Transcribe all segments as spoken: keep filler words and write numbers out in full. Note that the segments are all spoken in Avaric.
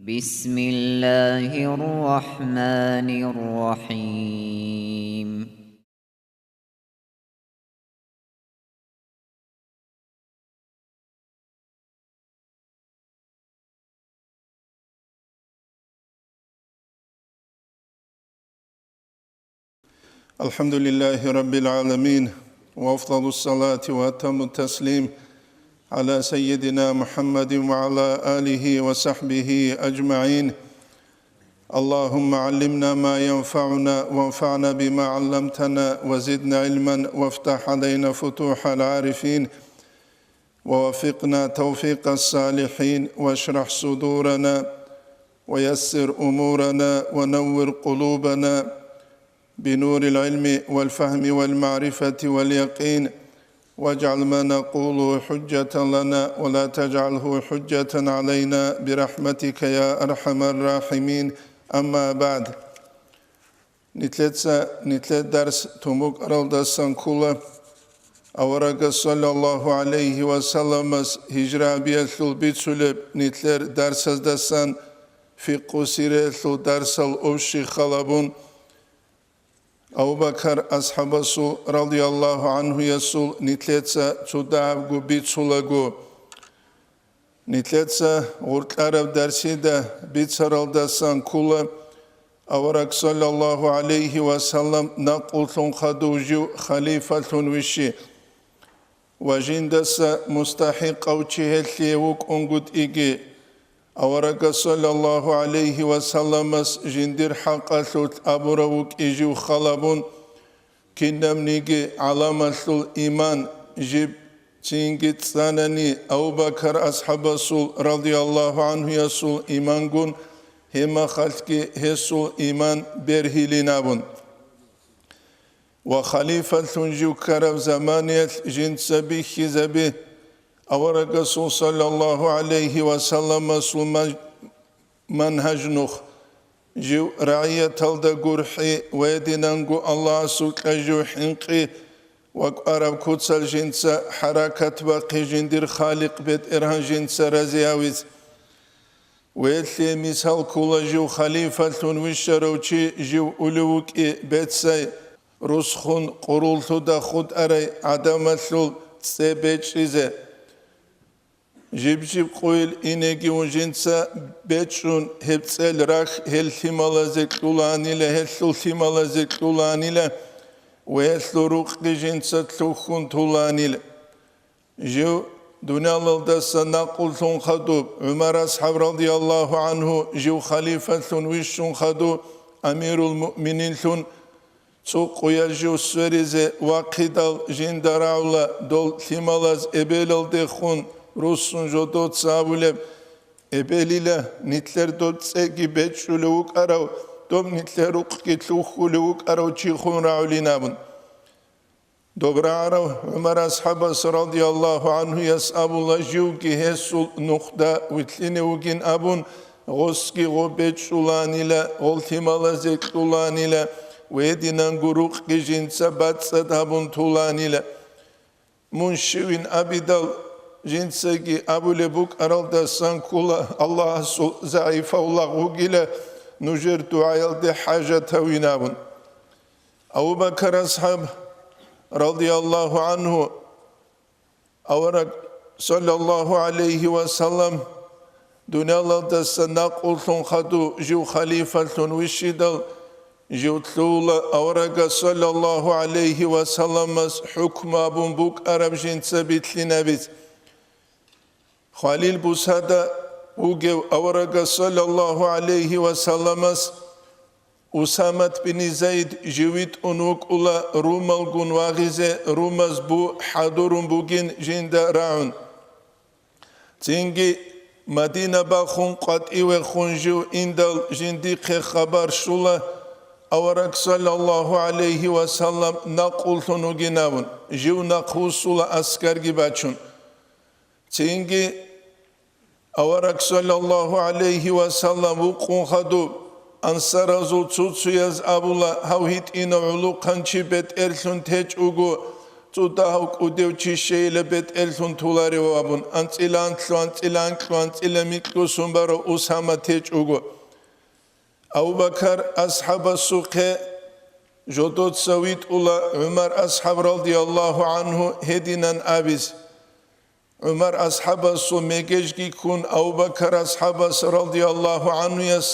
بسم الله الرحمن الرحيم. الحمد لله رب العالمين، وأفضل الصلاة وأتم التسليم على سيدنا محمد وعلى آله وصحبه أجمعين. اللهم علمنا ما ينفعنا وانفعنا بما علمتنا وزدنا علما وافتح علينا فتوح العارفين ووفقنا توفيق الصالحين واشرح صدورنا ويسر أمورنا ونور قلوبنا بنور العلم والفهم والمعرفة واليقين، واجعل ما نقوله حجة لنا ولا تجعله حجة علينا برحمتك يا أرحم الراحمين. أما بعد. Нилъеца нилъер дарс тун букӀаралдасан ккола, аварагас, саллаллагьу гӀалайгьи ва салламас, гьижра гьабиялъул бицунеб нилъер дарсаздасан фикъу сираялъул дарсал общий хал гьабун, Абу Бакар асхӀабасул, радияллагьу гӀанхуясул, нилъеца цо дагьабго бицулаго. Нилъеца гъоркьараб дарсида бицаралдасан ккола, авараг, саллаллагьу гӀалайгьи ва саллам, накълулъун хадув жив халифалъун вищи ва жиндаса мустахӀикъав чи гьелъие вукӀунгутӀиги, аварагас, саллаллагьу гӀалайгьи ва салламас, жиндир хӀакъалъулъ абурав вукӀи жив хал гьабун, кинабниги гӀаламалъул иман жиб цинги цӀанани, Абу Бакар асхӀабасул, радияллагьу гӀанхуясул, имангун, гьеб мехалъги гьесул иман бергьилин абун. Ва халифалъун жив ккараб заманиялъ жинца бихьизаби, аварагасул, саллаллагьу гӀалайгьи ва салламасул, ман-, манхӀаж нух, жив рагӀияталда гурхӀи ва гьединанго Аллагьасукьа жив хӀинкъи ва кӀвараб куцал жинца хӀаракат бахъи жиндир Халикъ БетӀергьан жинца разиявиз. Велъе мисал ккола жив халифалъун вищарав чи жив улев вукӀи бецай, русхун къуруллъуда хутӀарай гӀадамалъул цӀе бечӀизе. Жиб-жиб къойил инеги ун жинца бечӀун, гьеб цӀел рахь гьел лъималазе кьуланила, гьелъул лъималазе кьуланила ва гьелъул рукъги жинца лъухьун туланила. Жив дуниялалдаса накълулъун хадуб ГӀумар асхӀаб, радияллагьу гӀанху, жив халифалъун вищун хадуб, амирул муъмининлъун, цо къоялъ жив сверизе вахъидал жинда рагӀула дол лъималаз эбелалдехун руссун жодоца абулеб: «Эбелила, нилъер доб цӀеги бечӀулев вукӀарав, доб нилъер рукъги лъухьулев вукӀарав чи хун рагӀулин», – абун. Доб рагӀарав ГӀумар асхӀабас, радияллагьу гӀанхуяс, абула, живги гьесул нухда вилълъине вугин абун, гъосги гъо бечӀуланила, гъол лъималазе кьуланила ва гьединанго рукъги жинца бацӀцӀад гьабун туланила. Мун щивин абидал, жинцаги абулеб букӀаралдасан ккола, Аллагьасул загӀипав лагъ вугила, нужер дугӀаялде хӀажатавин абун. Абу Бакар асхӀаб, радияллагьу гӀанху, авараг, саллаллагьу гӀалайгьи ва саллам, дуниялалдаса накълулъун хадув жив халифалъун вищидал, жив лъугьула аварагас, саллаллагьу гӀалайгьи ва салламас, хӀукму абун букӀараб жинца билълъинабиз. Хвалил бусада вугев аварагас, саллаллагьу гӀалайгьи ва салламас, Усамат бин Зайд жив витӀун вукӀула Румалгун вагъизе, румаз бу хӀадурун бугин жинда рагӀун. Цинги Мадина бахун къватӀивехун жив индал, жиндихъе хабар щула, авараг, саллаллагьу гӀалайгьи ва саллам, накълулъун вугин абун, жив нахъвуссула аскарги бачун. Цинги авараг, саллаллагьу гӀалайгьи ва саллам, вукъун хадуб, ансаразул цуцуяз абула, гьав гьитӀинав гӀулухъанчи бетӀерлъун течӀого, цӀудагьав кӀудев чи щейила бетӀерлъун толарев абун, анцӀила анлъу, анцӀила анкьу, анцӀила микьу сун барав Усама течӀого. Абу-Бакар асхӀабасухъе жодоца витӀула ГӀумар асхӀаб радияллагьу гӀангьу гьединан абизе. ГӀумар асхӀабасул мегежги ккун, Абу-Бакар асхӀабас радияллагьу гӀангьуяс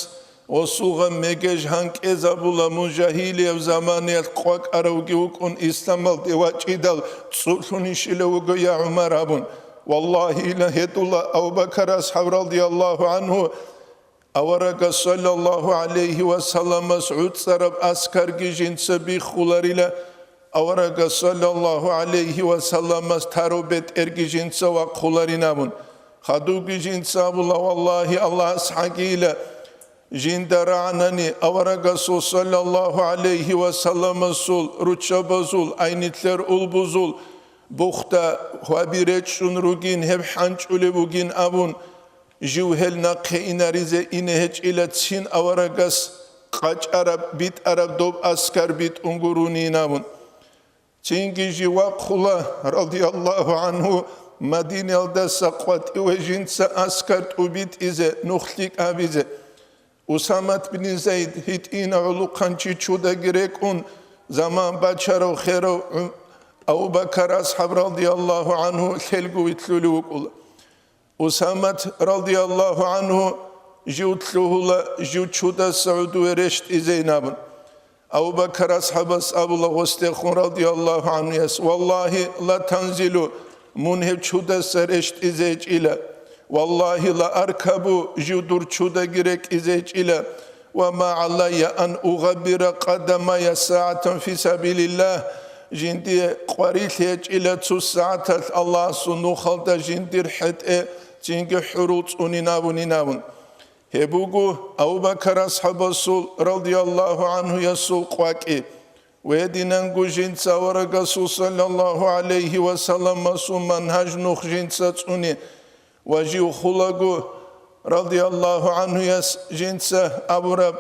гъосулгъан мегеж гьанкӀезабула, мун жагьилияб заманаялъ къвакӀаравги вукӀун исламалде вачӀидал цӀулъунищила вуго, я ГӀумар, абун. Валлагьила, гьедула Абу-Бакар асхӀаб радияллагьу гӀангьу, Аварагас саллаллагьу гӀалайгьи ва салламас гӀуцӀараб аскарги жинца биххуларила, Аварагас саллаллагьу гӀалайгьи ва салламас тару бетӀерги жинца вахъуларин абун. Хадубги жинца абула, валлагьи, Аллагьас гӀагийила, жинда рагӀанани Аварагасул саллаллагьу гӀалайгьи ва салламасул руччабазул, гӀайнилъер улбузул бухда гьваби речӀчӀун ругин, гьеб хӀанчӀулеб бугин абун, жив гьел нахъе инаризе ине гьечӀила, цин аварагас къачӀараб, битӀараб доб аскар битӀун гурунин абун. Цинги жив вахъула, радияллагьу гӀангьу, Мадинаялдаса къватӀиве жинца аскар тӀубитӀизе, нух лъикӀ гьабизе. Усамат бин Зайд гьитӀина гӀулухъанчи чудаги рекӀун, заман бачарав херав ГӀу-, Абу-Бакар асхӀаб, радияллагьу гӀангьу, лъелгу витлъулев вукӀула. Усамат, радияллагьу гӀангьу, жив лъугьула, жив чудаса гӀодове рещтӀизейин абун. Абу-Бакар асхӀабас абула гъосдехун, радияллагьу гӀангьуяс: «Валлагьи, ла танзилу, мун гьеб чудаса рещтӀизейчӀила. Валлагьи, ла аркабу, жив дур чудаги рекӀизейчӀила. Ва ма гӀалайя ан угъаббира къадамая сагӀатан фи сабилиллагь, жиндие къварилъи гьечӀила цо сагӀаталъ Аллагьасул нухалда жиндир хӀетӀе цинги хӀурул цӀунин абунин абун». Гьеб буго Абу-Бакар асхӀабасул, радияллагьу гӀангьуясул, къвакӀи. Гьединанго жинца аварагасул, саллаллагьу гӀалайгьи ва салламасул, мангьаж нух жинца цӀуни ва жив хулаго, радияллагьу гӀангьуяс, жинца абураб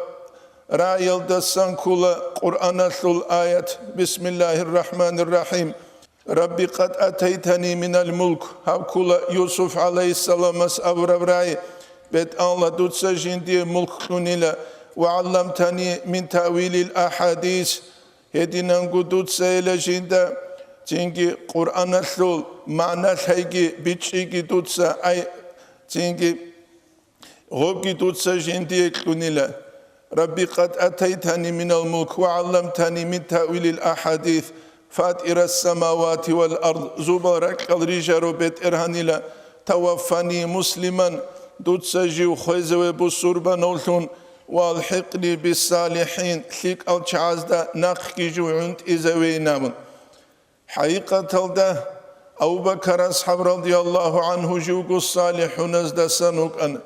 рагӀиялдасан ккола Къуръаналъул аят: «Бисмиллагьир рахӀманир рахӀим. Рабби, къад атайтани минал мулк», гьаб ккола Юсуф гӀалайгьиссаламас абураб рагӀи: «БетӀалла, дуца жиндие мулк кьунила, ва гӀалламтани мин таъвилил ахӀадис». Гьединанго дуца ила жинда цинги Къуръаналъул магӀна лъайги бичӀчӀиги дуца, ай, цинги гъобги дуца жиндие кьунила. «Рабби, къад атайтани минал мулк ва гӀалламтани мин таъвилил ахӀадис, фатирас самавати вал ард», зубал ракьал рижарав БетӀергьанила, «таваффани муслиман», дуца жив хвезаве бусурбанавлъун, «ва алхӀикъни бис-салихӀин», лъикӀал чагӀазда нахъги жив гӀунтӀизавейин абун. ХӀакъикъаталда, Абу-Бакар асхӀаб, радияллагьу гӀангьу, живго салихӀуназдасан вукӀана.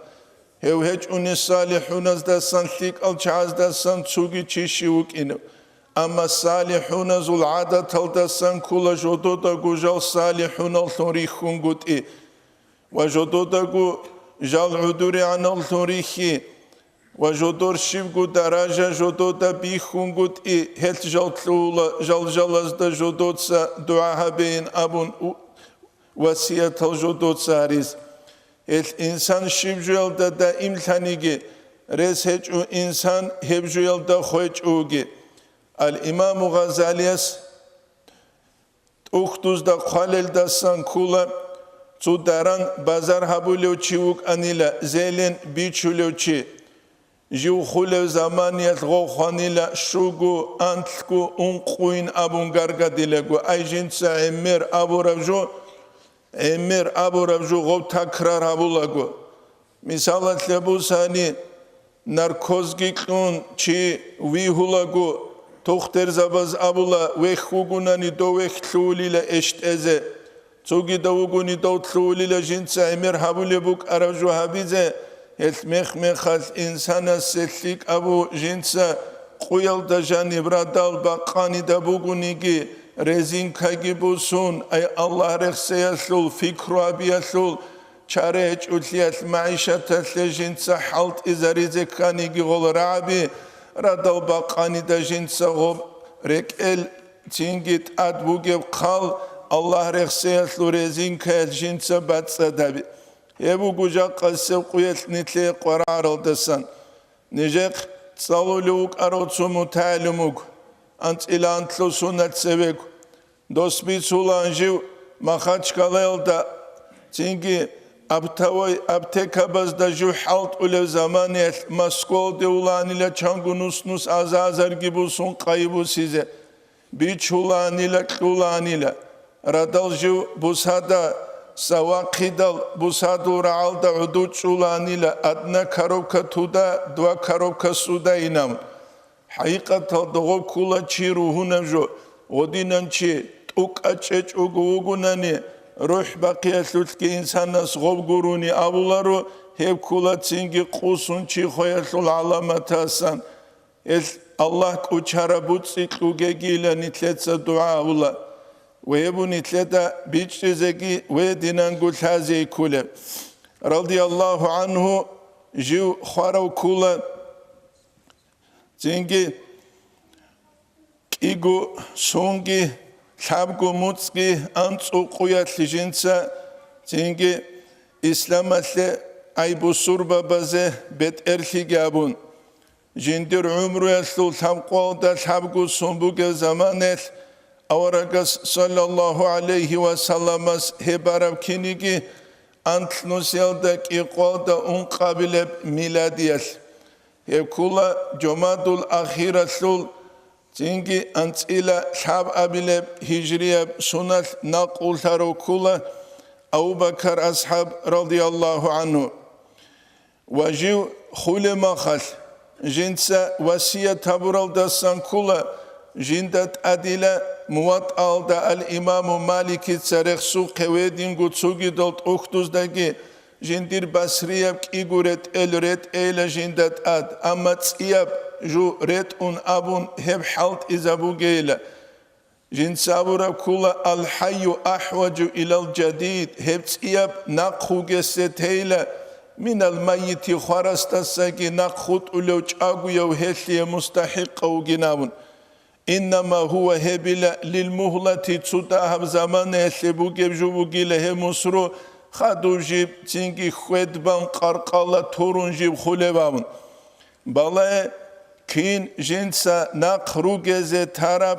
Гьев гьечӀони салихӀуназдасан, лъикӀал чагӀаздасан цоги чи щив вукӀинев. Амма салихӀуназул гӀадаталдасан ккола жододаго жал салихӀуналлъун рихьунгутӀи ва жододаго жал гӀудуригӀаналлъун рихьи. Ва жодор щибго даража жодода бихьунгутӀи, гьелъ жал лъугьула, жал жалазда жодоца дугӀа гьабейин абун у-, васиятал жодоца гьариз. Гьелъ инсан щиб жоялда даимлъаниги, рес гьечӀо инсан гьеб жоялда хвечӀоги. Ал-Имаму Гъазалияс ТӀухьдузда хъвалелдасан ккола, цо даран базар гьабулев чи вукӀанила, зелен бичулев чи. Жив хулев заманиялъ гъов хванила щуго, анлъго, ункъуйин абун гаргадилаго, ай жинца гӀемер абураб жо, гӀемер абураб жо гъов такрар гьабулаго. Мисалалъе бусани, наркозги кьун чи вигьулаго, тухтерзабаз абула, вехь вугунани дов вехь лъугьулила эштӀезе, цогидав вугони дов лъугьулила жинца гӀемер гьабулеб букӀараб жо гьабизе, гьелъ мех-мехалъ инсанасе лъикӀабу жинца къуялда жаниб радал бакъанида бугониги, резинкаги бусун, ай Аллагь рехсеялъул, пикру гьабиялъул, чара гьечӀолъиялъ магӀишаталъе жинца хӀалтӀизаризе кканиги гъол рагӀаби, радал бакъанида жинца гъоб рекӀел цинги тӀад бугеб хъал Аллагь рехсеялъул резинкаялъ жинца бацӀцӀад гьаби. Гьеб буго жакъасеб къуялъ нилъее къваригӀаралдасан. Нижехъ цӀалулев вукӀарав цо мутагӀилим вуго, анцӀила анлъго соналъ цевего. Дос бицулаан жив Махачкалаялда, цинги аптовой аптекабазда жив хӀалтӀулев заманаялъ Москвалде вулаанила чанго нус-нус аза-азарги бусун къайи бусизе. Бичулаанила, кьулаанила. Радал жив бусада, савахъидал бусадул рагӀалда гӀодов чӀулаанила, одна коробка туда, два коробка суда инан. ХӀакъикъаталда гъоб ккола чи ругьунаб жо, гъодинан чи тӀукӀа чӀечӀого вугонани, рухӀ-бахъиялъулъги инсанас гъоб гурони абуларо, гьеб ккола цинги къосун чи хвеялъул гӀаламатасан. Гьел Аллагь кӀочараб буцӀи кьугегийилан нилъеца дугӀа гьабула. Ве гьеб нилъеда бичӀчӀизеги ве динанго лъазе кколеб. Радияллагьу гӀангьу жив хварав ккола, цинги кӀиго, сунги, лъабго муцӀги анцӀу къуялъ жинца, цинги исламалъе ай бусурбабазе бетӀерлъиги абун. Жиндир гӀумруялъул лъабкъоялда лъабго сон бугеб заманаялъ аварагас, саллаллагьу гӀалайгьи ва салламас, гьеб бараб киниги анлънусиялда кӀикъоялда ункъабилеб миладиялъ. Гьеб ккола жумадул ахиралъул, цинги анцӀила лъабабилеб гьижрияб соналъ накълулъарав ккола Абу Бакар асхӀаб, радияллагьу гӀангьу. Ва жив хулеб мехалъ, жинца васият гьабуралдасан ккола, жинда тӀадила Муваттаалда ал-Имаму Маликица рехсухъе, гьединго цогидал тӀухьдуздаги жиндир Басрияб кӀиго ретӀел ретӀейила жинда тӀад, амма цӀияб жо ретӀун абун гьеб хӀалтӀизабугейила. Жинца абураб ккола: «Ал-хӀайю ахӀважу илал жадид», гьеб цӀияб нахъ вугесе тейила, «минал маййити», хварасдасаги нахъ хутӀулев чӀагояв гьелъие мустахӀикъав вугин абун. «Иннама гьува», гьебила, «лилмугьлати», цо дагьаб заманаялъе бугеб жо бугила гьеб мусру, хадуб жиб, цинги хьвед бан къаркъала турун жиб хулеб абун. Балай, кин жинца нахъ ругезе тараб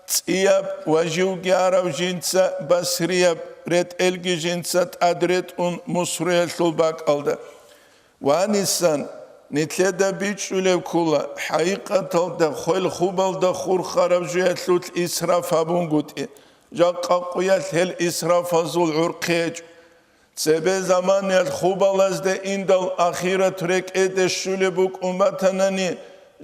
цӀияб ва живги арав жинца басрияб ретӀелги жинца тӀад ретӀун мусруялъул бакӀалда. Ва гьанисан нилъеда бичӀчӀулеб ккола, хӀакъикъаталда хвел хубалда хурхараб жоялъулъ исраф гьабунгутӀи, жакъа къуялъ гьел исрафазул гӀурхъи гьечӀо. Цебе заманаялъ хубалазде индал ахират рекӀеде щулеб букӀун батанани,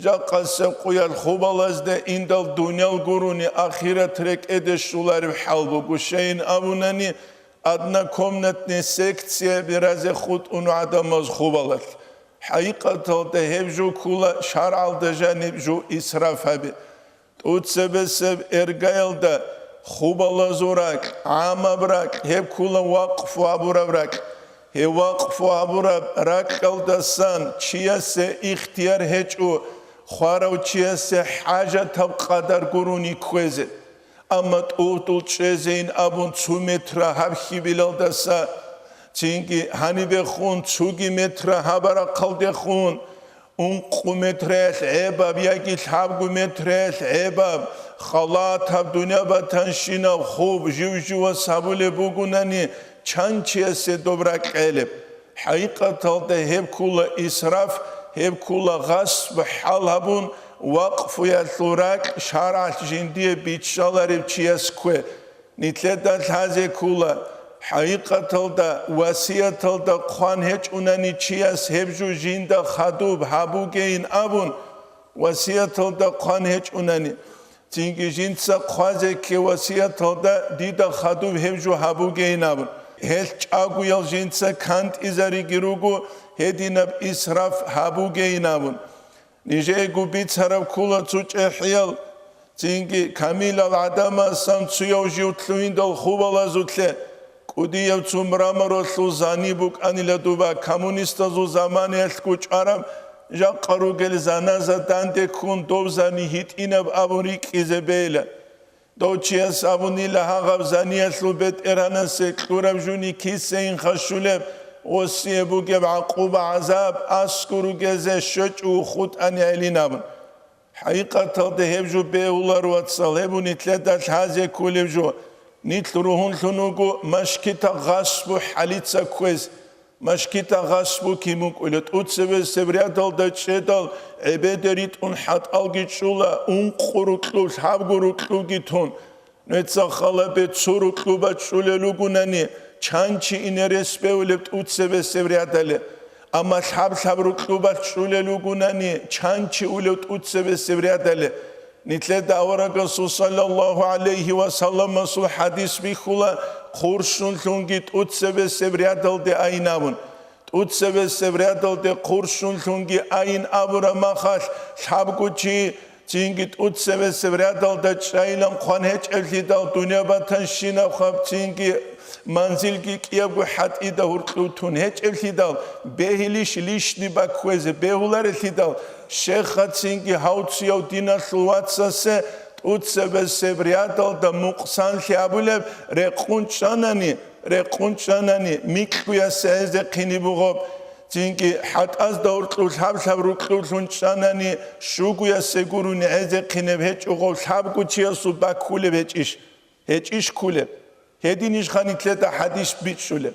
жакъасеб къуялъ хубалазде индал дуниял гурони ахират рекӀеде щулареб хӀал буго, щайин абунани, однокомнатный секцияби разе хутӀун гӀадамаз хубалалъ. ХӀакъикъаталда гьеб жо ккола шаргӀалда жаниб жо исраф гьаби. ТӀоцебесеб эргаялда хубалазул ракь, гӀамаб ракь, гьеб ккола вакъфу гьабураб ракь. Гьеб вакъфу гьабураб ракьалдасан чиясе ихтияр гьечӀо хварав чиясе хӀажатаб къадар гурони кквезе. Амма тӀугьдул чӀезейин абун цо метра гьаб хьибилалдаса, цинги гьанибехун цоги метра гьаб рахъалдехун, ункъо метраялъ гӀебаб яги лъабго метраялъ гӀебаб, халатаб дунья батанщинаб хоб жив-живас гьабулеб бугунани, чан чиясе доб ракь гӀелеб? ХӀакъикъаталда гьеб ккола исраф, гьеб ккола гъасб, хӀал гьабун, вакъфуялъул ракь шаргӀалъ жиндие биччаларев чияс ккве. Нилъеда лъазе ккола, хӀакъикъаталда васияталда хъван гьечӀунани чияс гьеб жо жинда хадуб гьабугейин абун, васияталда хъван гьечӀунани, цинги жинца хъвазе кке васияталда дида хадуб гьеб жо гьабугейин абун, гьелъ чӀагоял жинца кантӀизариги руго гьединаб исраф гьабугейин абун. Нижеего бицараб ккола цо чӀехӀиял, цинги камилал гӀадамасан цояв жив лъугьиндал хубалазулъе, кӀудияв цо мраморалъул зани букӀанила дуба, коммунистазул заманаялъго чӀвараб, жакъа ругел заназа данде ккун дов зани гьитӀинаб абун рикӀкӀизе бейла. Дов чияс абунила гьагъаб заниялъул бетӀергьанасе кьураб жуни кисейин хашулеб, гъосие бугеб гӀакъуба-гӀазаб аскӀор ругезе щвечӀого хутӀани гӀелин абун. ХӀакъикъаталда гьеб жо бегьулар, вацал, гьеб нилъеда лъазе кколеб жо. Нилъ ругьунлъун вуго машкитахъ гъасбу хӀалица кквез. Машкитахъ гъасбу кин букӀула, тӀуцебесеб рядалда чӀедал гӀебеде ритӀун хӀатӀалги чӀула, ункъо рукьуб, лъабго рукьубги тун. Нуца халабе цо рукьуба чӀулел ругунани, чан чи ине рес бевулеб тӀуцебесеб рядале. Амма лъаб-лъаб рукьуба чӀулел ругунани, чан чи улев тӀуцебесеб рядале. Нилъеда аварагасул саллаллагьу гӀалайгьи ва салламасул хӀадис бихьула, хъурщунлъунги тӀуцебесеб рядалде айин абун. ТӀуцебесеб рядалде хъурщунлъунги айин абураб махалъ, лъабго чи цинги тӀуцебесеб рядалда чӀайилан хъван гьечӀеблъидал, дунъя батанщинаб хаб цинги манзилги кӀиябго хӀатӀида гьуркьув тун гьечӀеблъидал, бегьилищ лишни бакквезе бегьуларелъидал, щехацинги гьав цияв диналъул вацасе тӀуцебесеб рядалда мукъсанлъи абулеб рекъун чӀанани, рекъун чӀанани, микьуясе гӀезехъине бугъоб. Цинги хӀатӀазда гьоркьоб лъаб-лъаб рукьуллъун чӀанани, щугуясе гурони гӀезехъинеб гьечӀо гъов лъабго чиясул баккулеб гьечӀищ? ГьечӀищ ккулеб? Гьединищха нилъеда хӀадис бичӀчӀулеб?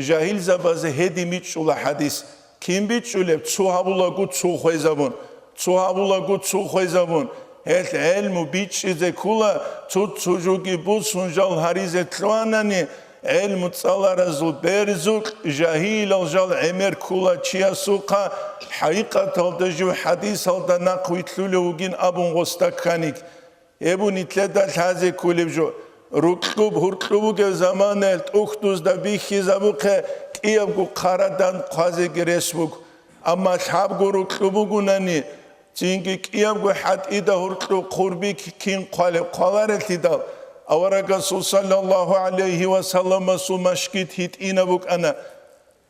Жагьилзабазе гьедин бичӀчӀула хӀадис. Кин бичӀчӀулеб? Цо гьабулаго цо хвезабун. Цо гьабулаго цо хвезабун. Гьелъ гӀелму бичӀчӀизе ккула, цо-цо жоги бусун жал гьаризе лъугьанани, гӀелму цӀаларазул берзукь жагьилал жал гӀемер ккула чиясухъа, хӀакъикъаталда жив хӀадисалда нахъвилълъулев вугин абун гъосда кканиг. Гьеб нилъеда лъазе кколеб жо. Рукьуб-гьуркьуб бугеб заманаялъ тӀухьдузда бихьизабухъе кӀиябго хъарадан хъвазеги рес буго. Амма лъабго рукьуб бугунани, цинги кӀиябго хӀатӀида гьуркьуб хъурби кин хъвалеб хъваларелъидал, аварагасул саллаллагьу гӀалайгьи ва салламасул машгит гьитӀинаб букӀана.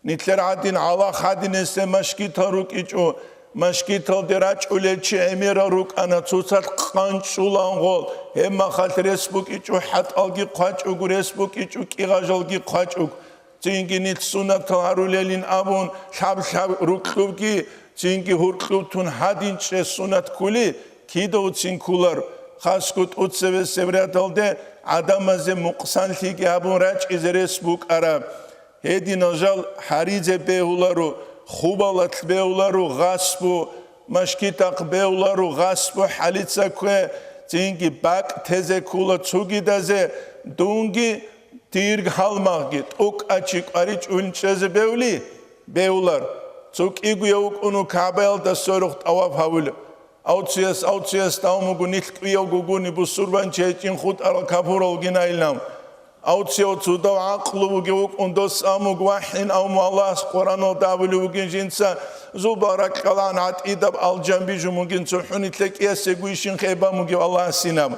Нилъер гӀадин гьалах гьадинесде машгитал рукӀичӀо, машгиталде рачӀулел чи гӀемерал рукӀана, цоцалъ къанчӀулан гъол, гьеб махалъ рес букӀичӀо, хӀатӀалги хъвачӀого, рес букӀичӀо, кӀигъажалги хъвачӀого. Цинги нилъ сунатал гьарулелин абун, лъаб-лъаб рукьубги, цинги гьуркьуб тун гьадинчӀеб сунат ккули, кидавцин кколар, хасго тӀуцебесеб рядалде гӀадамазе мукъсанлъиги гьабун рачӀизе рес букӀараб. Гьединал жал гьаризе бегьуларо, хубалалъ бегьуларо гъасбу, машгитахъ бегьуларо гъасбу хӀалица ккве, цинги бакӀ тезе ккула цогидазе, дунги дирг гьалмагъги тӀокӀаб чи кӀваричӀулин чӀезе бегьули? Бегьулар. Цо кӀигояв вукӀун КагӀбаялда сверухъ тӀаваф гьавулев. Авцияс, авцияс тавмугу нилъ кӀуяв гугуни бусурбанчи гьечӀин хутӀарал капуралгинайилан. Авцияв цудав гӀакълу бугев вукӀун дос амуг вахӀин авму Аллагьас Къураналда абулев вугин жинца, зуба ракьалан гӀатӀидаб алжан бижун бугин цохӀони лъекӀиясе гуйщин хебан бугев Аллагьасинаб.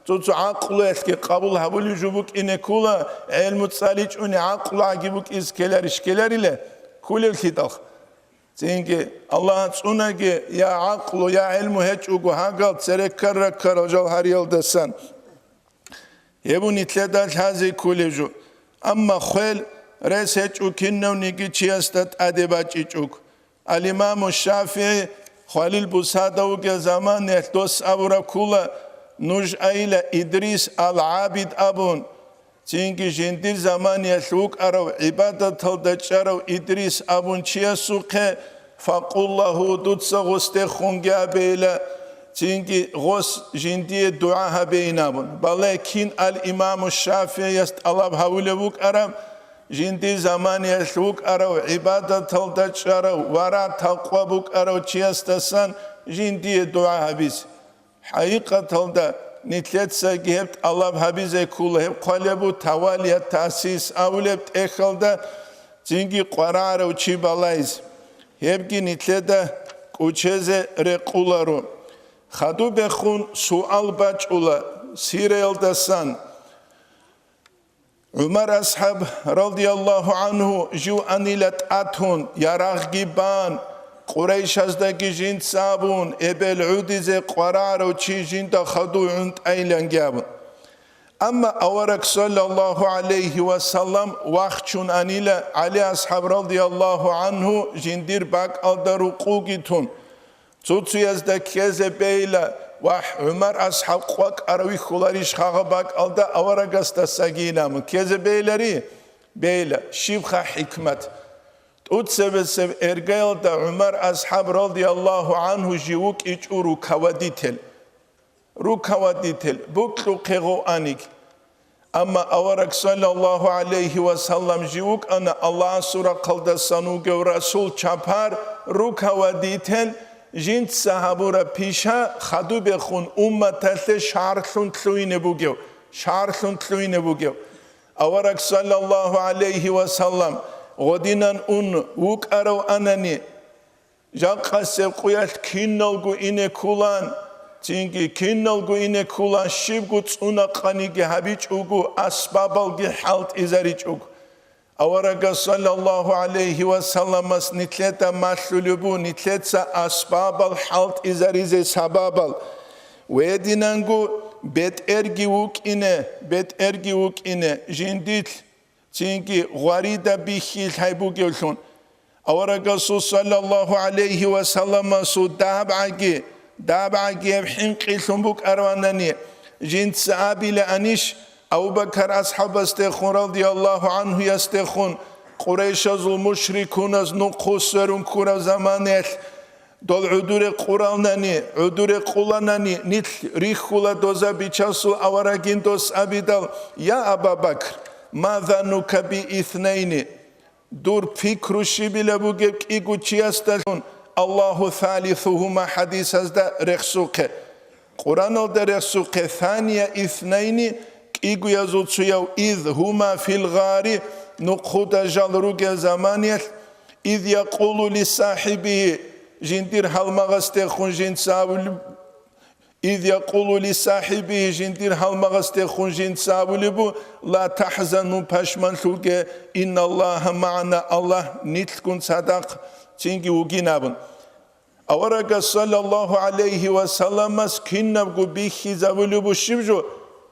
Цо-цо гӀакълуялъги къабул гьабулев жо букӀине ккула, гӀелму цӀаличӀони гӀакълу гӀаги букӀиз ккеларищ ккеларила? Ккулевлъидал. Цинги, Аллагь цӀунаги, я гӀакълу, я гӀелму гьечӀого гьагал цере ккар-раккарал жал гьариялдасан. Гьеб нилъеда лъазе кколеб жо. Амма хвел рес гьечӀо кинавниги чиясда тӀаде бачӀичӀого. Ал-Имаму ШафигӀи хвалил бусада вугел заманаялъ дос абураб ккула, нуж айила Идрис ал-ГӀабид абун. Цинги жиндир заманиялъ вукӀарав гӀибадаталда чӀарав Идрис абун чиясухъе, факъуллагьу, дуца гъосдехунги абейила, цинги гъос жиндие дугӀа гьабейин абун. Бале, кин ал-Имаму ШафигӀияс тӀалаб гьавулев вукӀараб, жиндир заманиялъ вукӀарав гӀибадаталда чӀарав ва рагӀ-такъва букӀарав чиясдасан жиндие дугӀа гьабизе? ХӀакъикъаталда, нилъецаги гьеб тӀалаб гьабизе ккола, гьеб хъвалеб бу тавалият таъсис абулеб тӀехьалда цинги къварагӀарав чи балайзе. Гьебги нилъеда кӀучезе рекъоларо. Хадубехун суал бачӀула сираялдасан. ГӀумар асхӀаб, радияллагьу гӀанху, жив анила тӀатун, ярагъги бан, Къурайшаздаги жинца абун, эбел гӀодизе къварагӀарав чи жинда хадув гӀунтӀайиланги абун. Амма авараг саллаллаху гӀалайхи ва саллам вахчун анила, ГӀали асхӀаб радияллаху гӀанху жиндир бакӀалда рукъуги тун, цуцуязда ккезе бейла, вагь, ГӀумар асхӀаб къвакӀара вихьуларищ хагъа бакӀалда аварагасдасаги инамун ккезе бейлари? Бейла, щибха хӀикмат? ТӀуцебесеб эргаялда ГӀумар асхӀаб радияллаху гӀанху жив вукӀичӀо руководитель. Руководитель, букьухъе гъов аниги. Амма авараг саллаллаху гӀалайхи ва саллам жив вукӀана Аллагьасул рахъалдасан вугев расул чапар, руководитель, жинца гьабураб пиша хадубехун умматалъе шагьарлъун лъугьине бугев, шагьарлъун лъугьине бугев. Авараг саллаллаху гӀалайхи ва саллам гъодинан ун вукӀарав анани, жакъасеб къуялъ киналго ине ккулан, цинги киналго ине ккулан, щибго цӀунакъаниги гьабичӀого, асбабалги хӀалтӀизаричӀого. Аварагас саллаллаху гӀалайхи ва салламас нилъеда малъулеб бу, нилъеца асбабал хӀалтӀизаризе сабабал. Гьединанго бетӀерги вукӀине, бетӀерги вукӀине, жиндилъ цинги гъварида бихьилъай бугевлъун. Аварагасул саллаллаху гӀалайхи ва салламасул дагьабгӀаги, дагьабгӀаги гьеб хӀинкъилъун букӀарванани, жинца абила анищ, Абу-Бакар асхӀабасдехун радияллаху гӀанхуясдехун, Къурайшазул мушрикуназ нухъу сверун ккураб заманаялъ, дол гӀудуре къуралнани, гӀудуре къуланани, нилъ рихьула доза бичасул аварагин дос абидал: «Я Аба Бакр, ма заннука би иснайни?» Дур пикру щибила бугеб кӀиго чиясдалъун, «Аллагьу салисугьума» хӀадисазда рехсухъе. Къураналда рехсухъе, «Сания иснайни», кӀигоязул цояв, «из гьума фил гъари», нухъуда жал ругел заманиялъ, «из якъулу ли сахибигьи», жиндир гьалмагъасдехун жинца абулеб, «из якъулу ли сахибигьи», жиндир гьалмагъасдехун жинца абулеб бу: «Ла тахзан», мун пашманлъуге, «инналлагьа магӀана», Аллагь нилъгун цадахъ цинги вугин абун. Аварагас саллаллаху гӀалайхи ва салламас кинабго бихьизабулеб бу щиб жо,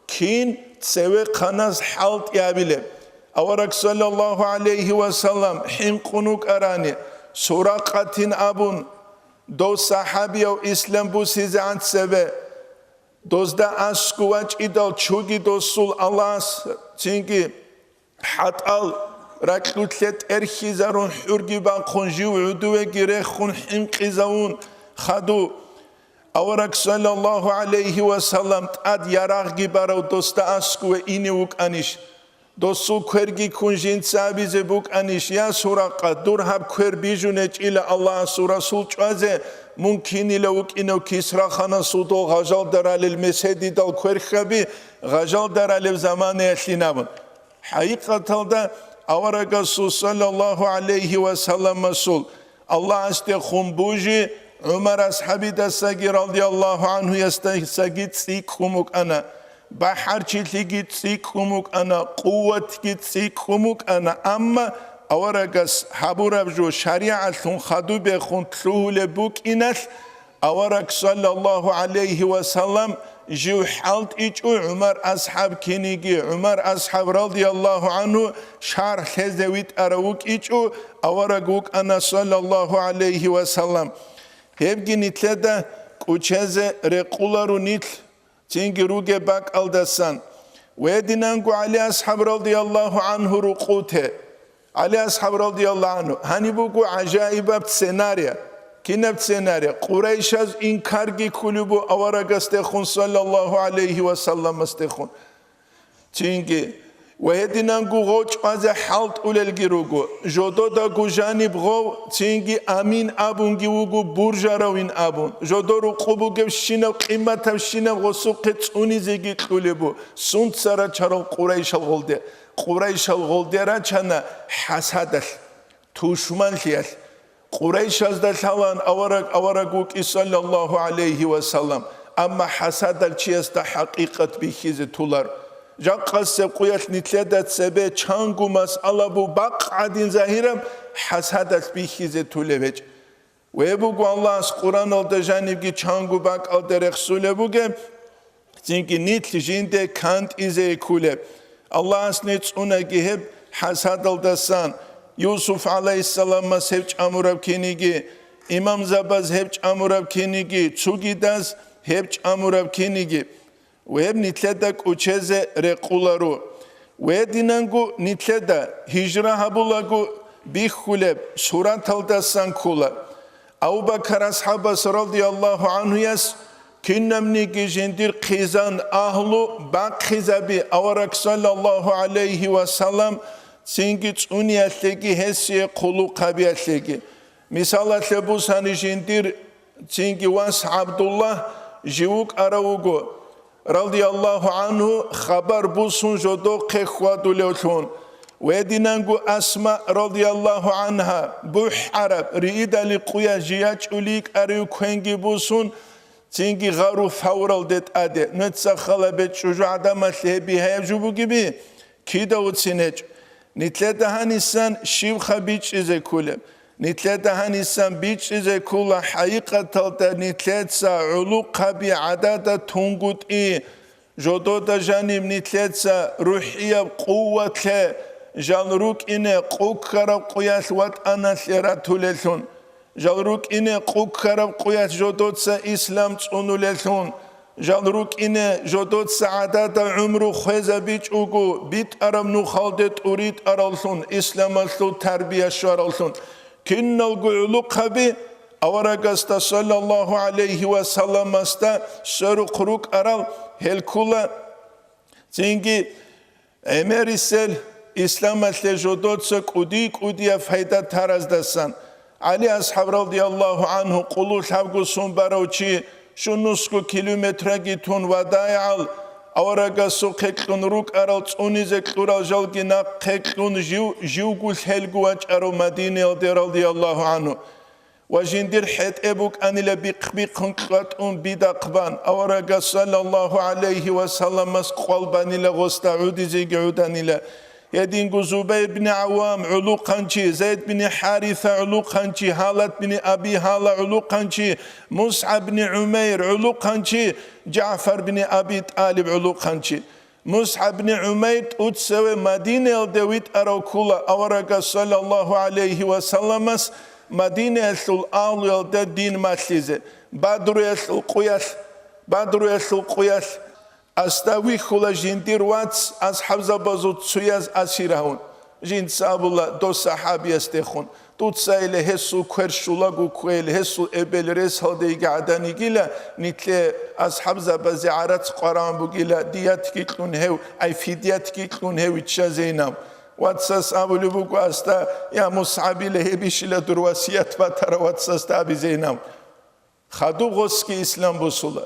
кин цевехъанас хӀалтӀи абилеб. Авараг саллаллаху гӀалайхи ва саллам хӀинкъун вукӀарани, Суракъатин абун, дов сахӀабияв ислам бусизегӀан цебе, дозда аскӀу вачӀидал чуги досул Аллагьас цинги хӀатӀал ракьулъе тӀерхьизарун, хӀурги бахъун, жив гӀудувеги рехун хӀинкъизавун хаду. Авараг саллаллаху гӀалайхи ва саллам тӀад ярагъги барав досда аскӀуве ине вукӀанищ? Досул кверги ккун жинца абизе букӀанищ: «Я Суракъа, дур гьаб квер бижун гьечӀила Аллагьасул Расул чӀвазе, мун кинила вукӀинав Кисра ханасул дол гъажалда ралел меседидал кверхаби, гъажалда ралев заманаялъин», абун. ХӀакъикъаталда аварагасул саллаллаху гӀалайхи ва салламасул Аллагьасдехун бужи ГӀумар асхӀабидасаги радияллаху гӀанхуясдасаги цӀикӀкӀун букӀана, бахӀарчилъиги цӀикӀкӀун букӀана, къуватги цӀикӀкӀун букӀана, амма аварагас гьабураб жо шаригӀатлъун хадубехун лъугьулеб букӀиналъ, авараг саллаллаху гӀалайхи ва саллам жив хӀалтӀичӀо, ГӀумар асхӀаб киниги, ГӀумар асхӀаб радияллаху гӀанху шарх лъезе витӀарав вукӀичӀо, авараг вукӀана саллаллаху гӀалайхи ва саллам. Гьебги нилъеда кӀучезе рекъуларо нилъ цинги ругеб бакӀалдасан. Гьединанго ГӀали асхӀаб радияллаху гӀанху рукъуте. ГӀали асхӀаб радияллаху гӀанху, гьаниб буго гӀажаибаб сценария. Кинаб сценария? Къурайшаз инкарги кколеб бу аварагасдехун, саллаллаху гӀалайхи ва салламасдехун. Цинги, ва гьединанго гъочӀ базе хӀалтӀулелги руго, жододаго жаниб гъов, цинги амин абунги вуго буржаравин абун, жодор рукъу бугебщинаб къиматабщинаб гъосухъе цӀунизеги кьулеб бу, сунца рачарал Къурайшал гъолде. Къурайшал гъолде рачана хӀасадалъ, тушманлъиялъ. Къурайшазда лъалаан авараг авараг вукӀи, саллаллаху гӀалайхи ва саллам, амма хӀасадал чиясда хӀакъикъат бихьизе тулар. Жакъасеб къуялъ нилъеда цебе чанго масъала бу бакъ гӀадин загьираб, хӀасадалъ бихьизе тулеб гьечӀ. Ве буго Аллагьас Къураналда жанибги чанго бакӀалда рехсулеб бугеб, цинги нилъ жинде кантӀизе кколеб. Аллагьас нецӀунаги гьеб хӀасадалдасан, Юсуф гӀалайгьиссаламас гьеб чӀамураб киниги, имамзабаз гьеб чӀамураб киниги, цугидаз гьеб чӀамураб киниги. Ва гьеб нилъеда кӀучезе рекъоларо. Ва гьединанго нилъеда гьижра гьабулаго бихьулеб сураталдасан ккола. Абу-Бакар асхӀабас радияллагьу гӀанхуяс кинабниги жиндир хъизан агьлу бахъизаби авараг саллаллагьу гӀалайгьи ва саллам цинги цӀуниялъеги гьесие хъулухъабиялъеги. Мисалалъе бусани жиндир цинги вас ГӀабдуллагь жив вукӀарав вуго, радияллагьу гӀанху, хабар бусун жодохъе хьвадулевлъун. Ва гьединанго Асма, радияллагьу гӀанха, бухӀараб, риидали къуя жий ячӀулей кӀарив квенги бусун, цинги гъару Фавралде тӀаде, нуца хала бечӀчӀужу гӀадамалъе гьеб бигьаяб жо бугеби, кида уцин гьечӀ. Нилъеда гьанисан щибха бичӀчӀизе кколеб? Нилъеда гьанисан бичӀчӀизе ккола хӀакъикъаталда нилъеца гӀулухъаби гӀадада тунгутӀи, жодода жаниб нилъеца рухӀияб къуват лъе, жал рукӀине къуккараб къуялъ ватӀаналъе ратулеллъун. Жал рукӀине къуккараб къуялъ жодоца ислам цӀунулеллъун, жал рукӀине жодоца гӀадада гӀумру хвезабичӀого битӀараб нухалде тӀуритӀараллъун, исламалъул тарбия щвараллъун, киналго гӀулухъаби аварагасда саллаллагьу гӀалайгьи ва салламасда сверухъ рукӀарал гьел ккула. Цинги гӀемерисел исламалъе жодоца кӀуди-кӀудияб пайда тараздасан, ГӀали асхӀаб радияллагьу гӀанху къулу лъабго сон барав чи, щунусго километраги тун вадайгӀал, аварагасухъе кьун рукӀарал цӀунизе кьурал жалги нахъе кьун жив, живго лъелго вачӀарав Мадинаялде радияллагьу гӀанху. Ва жиндир хӀетӀе букӀанила бихъ-бихъун кьватӀун бидахъ бан, аварагас саллаллагьу гӀалайгьи ва салламас къвал банила гъосда гӀудизеги гӀуданила. Гьединго Зубайр бин ГӀаввам гӀулухъанчи, Зайд бин ХӀариса гӀулухъанчи, Гьалат бин Аби Гьала гӀулухъанчи, МусгӀаб бин ГӀумайр гӀулухъанчи, ЖагӀфар бин Аби ТӀалиб гӀулухъанчи. МусгӀаб бин ГӀумайр тӀуцеве Мадинаялде витӀарав ккула аварагас саллаллагьу гӀалайгьи ва салламас Мадинаялъул агьлуялда дин малъизе, Бадруялъул къуялъ, Бадруялъул къуялъ асда вихьула жиндир вац асхӀабзабазул цуяз асир гьавун. Жинца абула дос сахӀабиясдехун. Дуцайиле гьесул квер щулаго кквейиле, гьесул эбел ресалдейги гӀаданигила, нилъе асхӀабзабазе гӀарац къварагӀун бугила, диятги кьун гьев, ай фидиятги кьун гьев виччазейинав. Вацас абулеб буго асда, я МусгӀабила, гьебищила дур васият батара вацасда абизейинав. Хадуб гъосги ислам босула.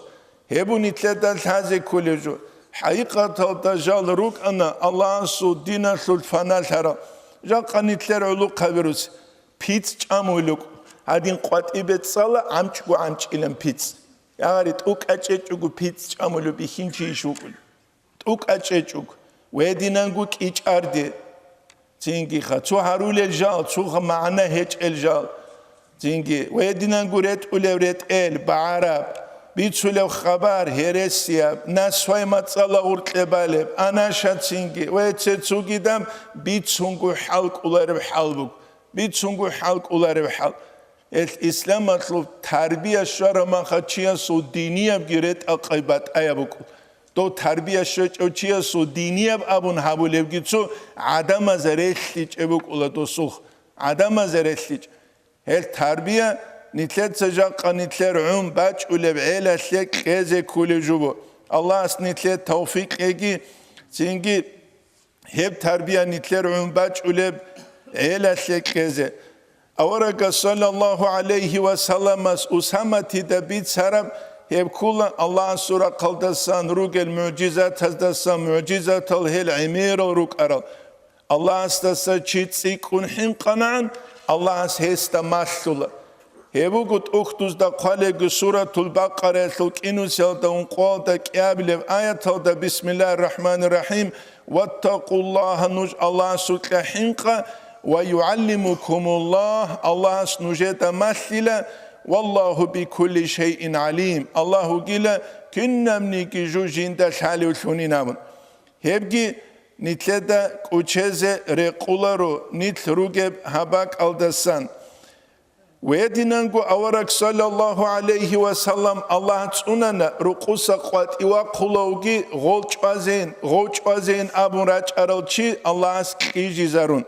Гьеб нилъеда лъазе кколеб жо. ХӀакъикъаталда жал рукӀана Аллагьасул диналъул фаналъарал. Жакъа нилъер гӀулухъаби руц. ПицӀ чӀамулеб, гьадин къватӀибе цӀала гӀанчӀго гӀанчӀилан пицӀ. Ягъари тӀукӀа чӀечӀого пицӀ чӀамулеб бихьинчи иш вукӀун. ТӀукӀа чӀечӀуг, ва гьединанго кӀичӀарде. Цинги ха, цо гьарулел жал, цо ха магӀна гьечӀел жал. Цинги, ва гьединанго ретӀулев ретӀел, багӀараб, бицулев хабар, гьересияб, насвай мацӀала гъуркье балеб, анаша цинги, ва гьеце цугидаб бицунго хӀал кӀолареб хӀал буго, бицунго хӀал кӀолареб хӀал. Гьел исламалъул тарбия щвараб махачиясул диниябги ретӀа-къай батӀаяб букӀу. Дов тарбия щвечӀев чиясул динияб абун гьабулебги цо гӀадамаз релълъичӀеб букӀула досулъ. ГӀадамаз релълъичӀ. Гьел тарбия нилъеца жакъа нилъер гӀун бачӀулеб гӀелалъе кьезе кколеб жубу. Аллагьас нилъе тавфикъ кьеги, цинги гьеб тарбия нилъер гӀун бачӀулеб гӀелалъе кьезе. Аварагас саллаллагьу гӀалайгьи ва салламас Усаматида бицараб гьеб ккула Аллагьасул рахъалдасан ругел мугӀжизатаздасан мугӀжизатал гьел гӀемерал рукӀарал. Аллагьасдаса чи цӀикӀкӀун хӀинкъанагӀан, Аллагьас гьесда малъула. Гьеб буго тӀухьдузда хъвалеги Суратул Бакъараялъул кӀинусиялда ункъоялда кӀиабилеб аяталда: «Бисмиллагьир рахӀманир рахӀим, ваттакъуллагьа», нуж Аллагьасукьа хӀинкъа, «ва югӀаллимукумуллагь», Аллагьас нужеда малъила, «Валлагьу бикулли шайин гӀалим», Аллагь вугила кинабниги жо жинда лъалевлъунин абун. Гьебги нилъеда кӀучезе рекъоларо нилъ ругеб гьаб бакӀалдасан. Гьединанго авараг саллаллагьу гӀалайгьи ва саллам Аллагь цӀунана, рукъуса къватӀив вахъулевги гъов чӀвазейин, гъов чӀвазейин абун рачӀарав чи Аллагьас кьижизарун,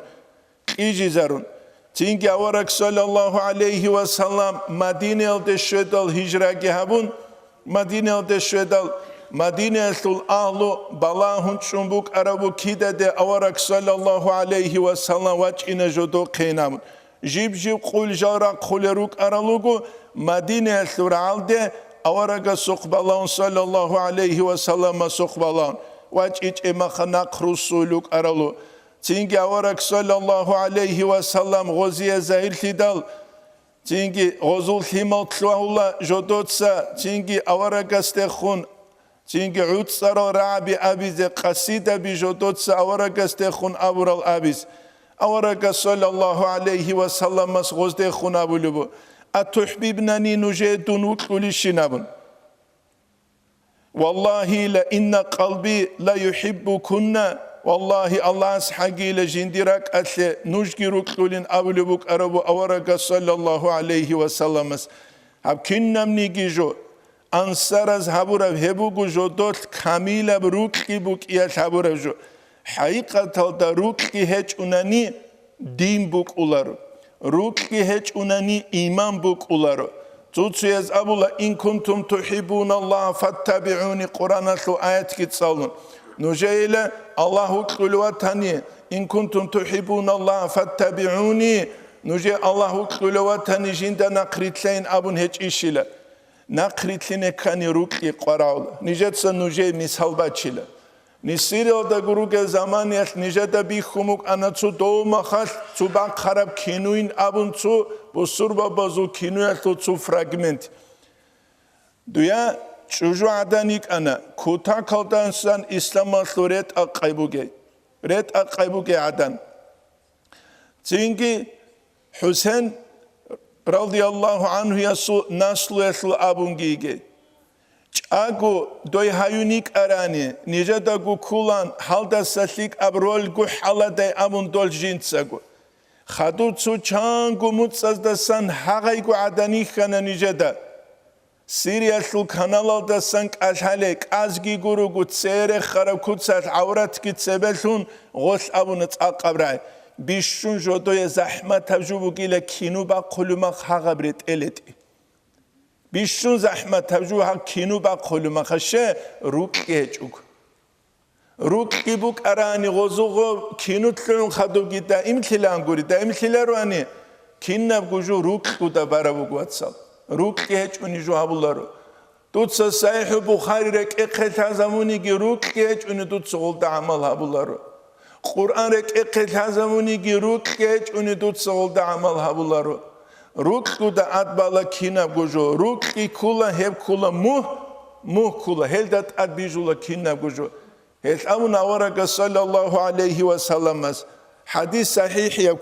кьижизарун. Цинги авараг саллаллагьу гӀалайгьи ва саллам Мадинаялде щведал гьижраги гьабун, Мадинаялде щведал, Мадинаялъул агьлу балагьун чӀун букӀарабу кидаде авараг саллаллагьу гӀалайгьи ва саллам вачӀина жодохъейин абун. Жиб-жиб къуйил жал рахъулел рукӀарал руго, Мадинаялъул рагӀалде аварагасухъ балагьун саллаллагьу гӀалайгьи ва салламасухъ балагьун, вачӀичӀеб маха нахъ руссуйил рукӀаралу. Цинги авараг саллаллагьу гӀалайгьи ва саллам гъозие загьирлъидал, цинги гъозул лъимал лъугьула жодоца, цинги аварагасдехун, цинги гӀуцӀарал рагӀаби абизе, къасидаби жодоца аварагасдехун абурал абиз. Аварагас саллаллагьу гӀалайгьи ва салламас гъоздехун абулеб буго: «АтухӀбибнани, нужее дун вукьулищин?» абун. «Валлагьи, ла инна къалби ла юхӀиббукунна», валлагьи, Аллагьас хӀагила жиндир ракӀалъе нужги рукьулин абулеб букӀарабу аварагас саллаллагьу гӀалайгьи ва салламас. Гьаб кинабниги жо, ансараз гьабураб гьеб буго жодолъ камилаб рукьи букӀиялъ гьабураб жо. ХӀакъикъаталда рукьи гьечӀунани, дин букӀуларо. Рукьги гьечӀунани, иман букӀуларо. Цо-цояз абула: «Ин кунтум тухӀиббуналлагьа фаттабигӀуни», Къуръаналъул аятги цӀалун. Нужеила Аллагь вукьулев ватани, «Ин кунтум тухӀиббуналлагьа фаттабигӀуни», нужее Аллагь вукьулев ватани, жинда нахъ рилълъайин абун гьечӀищила. Нахъ рилълъине ккани рукьги къварагӀула. Нижеца нужее мисал бачила. Нисириялда гуруге заманиялъ нижеда бихьун букӀана цо дов махалъ цо бахъараб кинойин абун цо бусурбабазул киноялъул цо фрагмент. Дуе чӀужугӀадан йикӀана, кутакалдасан исламалъул ретӀа-къай бугей, ретӀа-къай бугей гӀадан. Цинги ХӀусен, радияллагьу гӀанхуясул наслуялъул абунги йигей. ЧӀаго дой гьаюн йикӀарани, нижедаго кколан гьалдаса лъикӀаб роль гухӀаладай абун дол жинцаго. Хадув цо чанго муцӀаздасан гьагъайго гӀадан йихьана нижеда. Сириялъул каналалдасан кӀалъале кӀазги гурого церехъараб куцалъ гӀавратги цебелъун гъолъ абуна цӀакъаб рагӀи. Бищун жодое захӀматаб жо бугила кину бахъулеб мах гьагъаб ретӀел-ретӀи. Бищун захӀматаб жо гьаб кину бахъулеб махаще рукьги гьечӀого. Рукьги букӀарани гъозуго кину лъугӀун хадубги даимлъилан гури, даимлъилароани, кинабго жо рукьгуда бараб буго, вацал. Рукьги гьечӀони жо гьабуларо. Дуца СахӀихӀу Бухари рекӀехъе лъазабуниги рукьги гьечӀони дуца гъолда гӀамал гьабуларо. Къуръан рекӀехъе лъазабуниги рукьги гьечӀони дуца гъолда гӀамал гьабуларо. Рукьгуда адбала кинабго жо, рукьги ккула, гьеб ккула мугь, мугь ккула, гьелда тӀад бижула кинабго жо. Гьелъ абуна аварагас, саллаллагьу гӀалайгьи ва салламас, хӀадис сахӀихӀияб